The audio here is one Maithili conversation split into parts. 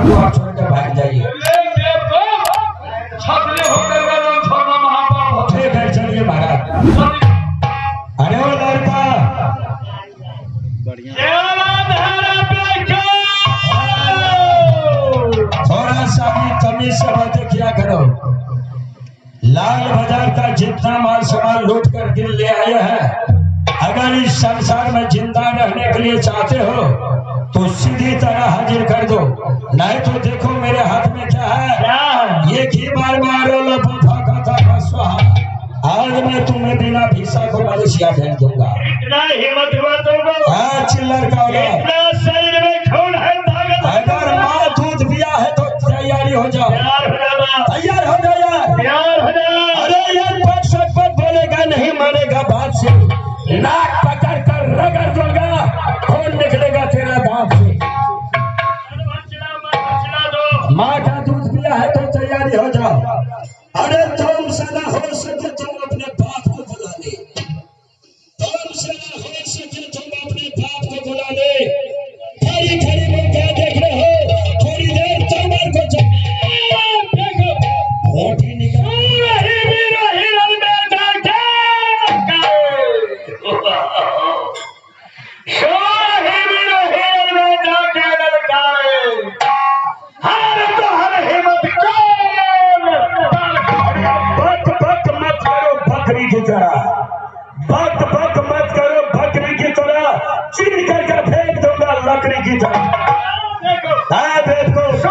द्वार छोड़ के भाग जाइए। क्षत्रिय होकर के रण छोड़ना महापाप होता। ठीक है, चलिए महाराज। अरे वो लड़का, थोड़ा सा भी तमीज से बातें किया करो। लाल बाजार का जितना माल सामान लूट कर गिर ले आए हैं, अगर इस संसार में जिंदा रहने के लिए चाहते हो तो सीधी तरह हाजिर कर दो, नहीं तो देखो मेरे हाथ में क्या है। एक ही बार मारो लफाफा का स्वाहा। आज मैं तुम्हें बिना वीसा को मलेशिया भेज दूंगा। इतना हिम्मत हुआ तुमको? हाँ, चिल्लर का औलाद। इतना शरीर में खून है, ताकत। अगर माँ दूध पिया है तो तैयारी हो जाओ। तैयार हो जा। तैयार हो जाओ यार। तैयार हो जा। अरे यार, पग सटपट बोलेगा नहीं, मानेगा बात से, नाक पकड़ कर रगड़ दूंगा, खून निकलेगा तेरा दांत से। माँ का दूध पिया है तो तैयारी हो जाओ। अरे तुम से ना हो सके तुम अपने बाप को बुला ले, तुम से ना हो सके तुम अपने बाप को बुला ले। खड़ी खड़ी में क्या देख रहे हो? थोड़ी देर तलवार को होठ ही निकल। बक बक मत करो बकरी की तरह, बक बक मत करो बकरी की तरह, चीर करके फेंक दूंगा लकड़ी की तरह। हाँ बेवकूफ।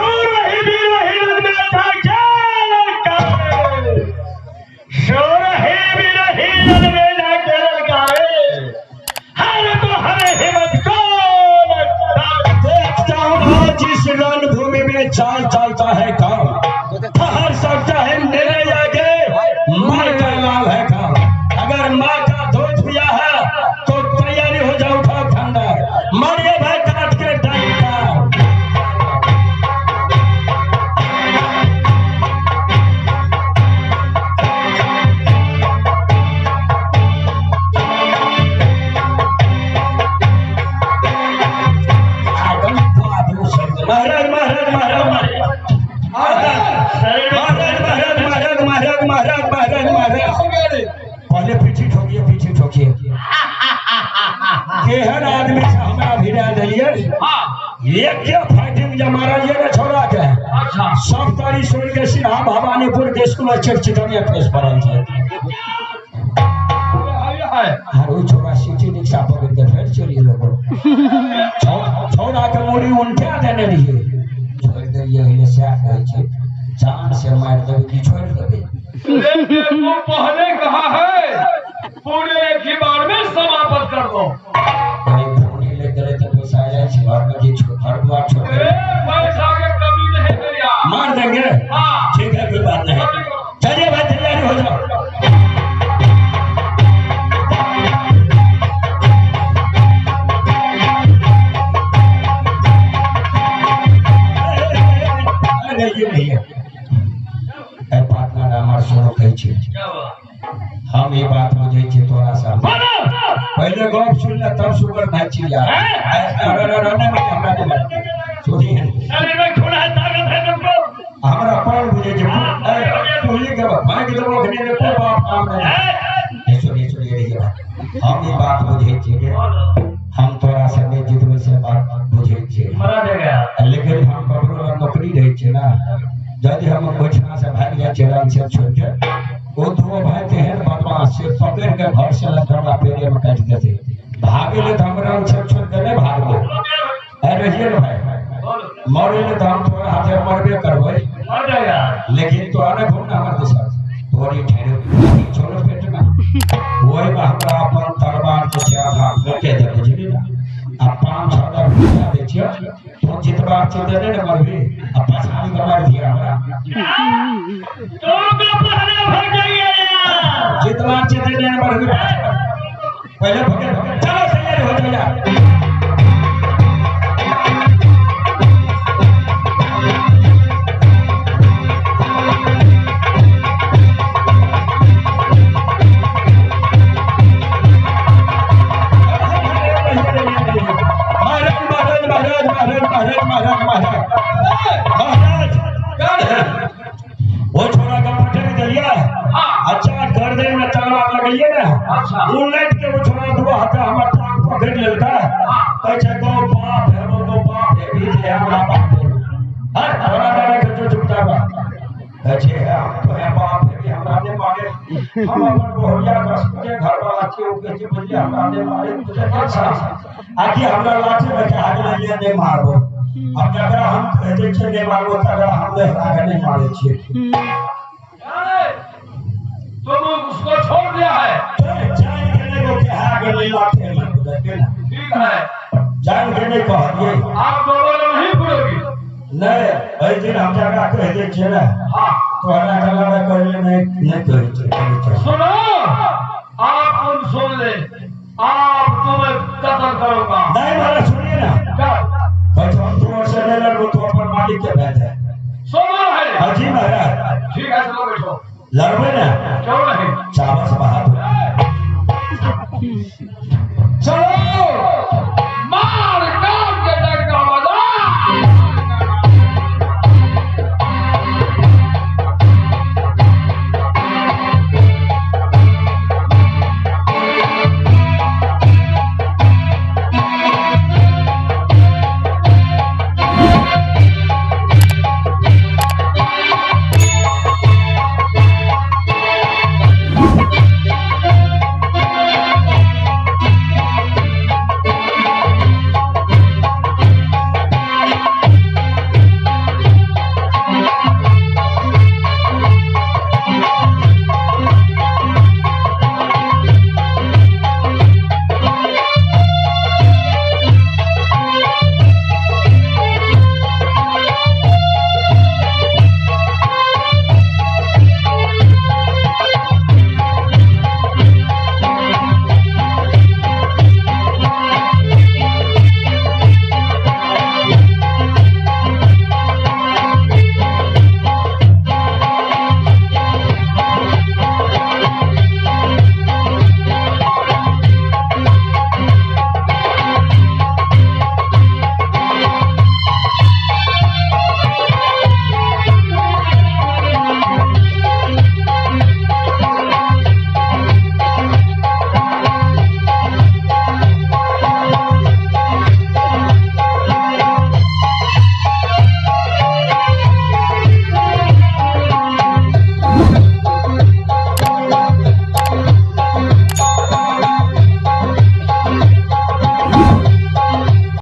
देखता हूँ आज इस रणभूमि में चाल चलता है काम, ठहर सकता है मेरे आगे माँ का लाल है काम। अगर माँ का दूध पिया है तो तैयारी हो जाओ, उठाओ खंडर, मारिए भाई काट के डंडा। महाराज महाराज महाराज महाराज महाराज महाराज महाराज महाराज महाराज महाराज, पहले पीठी ठोकिए, पीठी ठोकिए। केहन आदमी से हमरा भिड़ा देलिए। एक के फाइटिंग जे मारलिए ने छोड़ा के, सब तारी सुन के सिन्हा भवानीपुर के स्कूल चिड़चिटनिया फेस पड़ल छै। आर ओ छोड़ा सिटी रिक्शा पकड़ के फेर चलि गेलो। छोड़ा के मुड़ी उल्टा देने रहिए, छोड़ देलिए। हेले सएह कहै छै, जान से मारि देबै कि छोड़ि देबै? पहले कहा है पूरे एक ही बार में समाप्त कर दो। भाई फोनी ले गेलै तऽ पैसा जाइ छै घर में कि घर द्वार छोड़ ए, देबै? पैसा के कमी नहीं है यार। मार देंगे। हाँ। ठीक है, कोई बात नहीं। चलिए भाई, तैयारी हो जाओ। अरे ये नहीं है। ए पार्टनर, हमर सुनो कहै छी, हम ई बात बुझै छी तोरा से। पहले गप सुन ले तब सुगर भाई छी यार। अरे अरे अरे नहीं, हमरा नहीं मार। सुनिए, शरीर में खून है, ताकत है तुमको। हमरा पान बुझै छै। ए तुही के भाग देबो अखनी ने कोई बाप काम नहीं। ए सुनिए सुनिए रहिए भाई, हम ई बात बुझै छी कि हम तोरा से नहि जितबै से बात बुझै छी, मरा देगा। लेकिन हम ककरो लग नौकरी रहै छै ना। यदि हम ओहिठाम से भागि जाइ छियै रन से छोड़ि के, ओ दुओ भाई तेहन बदमाश छै, पकड़ि के घर से लग हमरा पेड़े में काटि देतै। भागे ले तऽ हम रन से छोड़ि के नहि भागबै। ए रहिए ने भाई, मरे ले तऽ हम तोरा हाथे मरबे करबै, मर जाएगा। लेकिन तोरा नहि घूमना हमर दिशा। तोरी ठहरे छोड़ो पेट में, ओहिमे हमरा अपन तलवार जे छै आधा फेंके दे, बुझली ना? आ 5-6 हजार रुपया दै छियै, तू जितबा चिते नहि ने मरबी आ पछाड़ी के मारि दिया हमरा। तुमको पहले भाग जाइए यार। जितबा चिते नहि ने मरबी, पहले भगे। चलो, तैयारी हो जाओ यार। महाराज महाराज महाराज महाराज महाराज महाराज महाराज, अच्छा। उलट के वो छोड़ा दो हाथ हमर टांग पकड़ लेलका। कहै छै गो बाप है गो बाप है भी जे हमरा बाप है। हर तोरा डरे के जो चुपचाप रह। कहै छै हम तो है बाप है भी हमरा ने मारे। हम अपन बहुरिया के घर वाला छी ओ कहै छै बुझलियै हमरा ने मारे। अच्छा आखिर हमरा लाठी में के हाथ ले नहीं मारबो। अब जकरा हम कह दै छियै नहि मारबो तकरा हम नहि आगे नहीं मारै छियै। तुम उसको छोड़ दिया है। जान के नहीं वो के आगे नहीं लाठी में ठीक है जान के नहीं कहलियै। आप दोबारा नहीं बोलोगी। नहीं एहि दिन हम जकरा कह दै छियै ने हाँ तोहरा के लड़ाई करले नहीं नहीं कहै छियै। सुनो आप उन सुन ले आप तुम्हें कत्ल करूंगा। नहीं महाराज सुनिए ना। क्या कहै छै हम तोहर से नहीं लड़बो तो अपन मालिक के भेज है। सुनो है। हाँ जी महाराज। ठीक है चलो बैठो। लड़बे ना।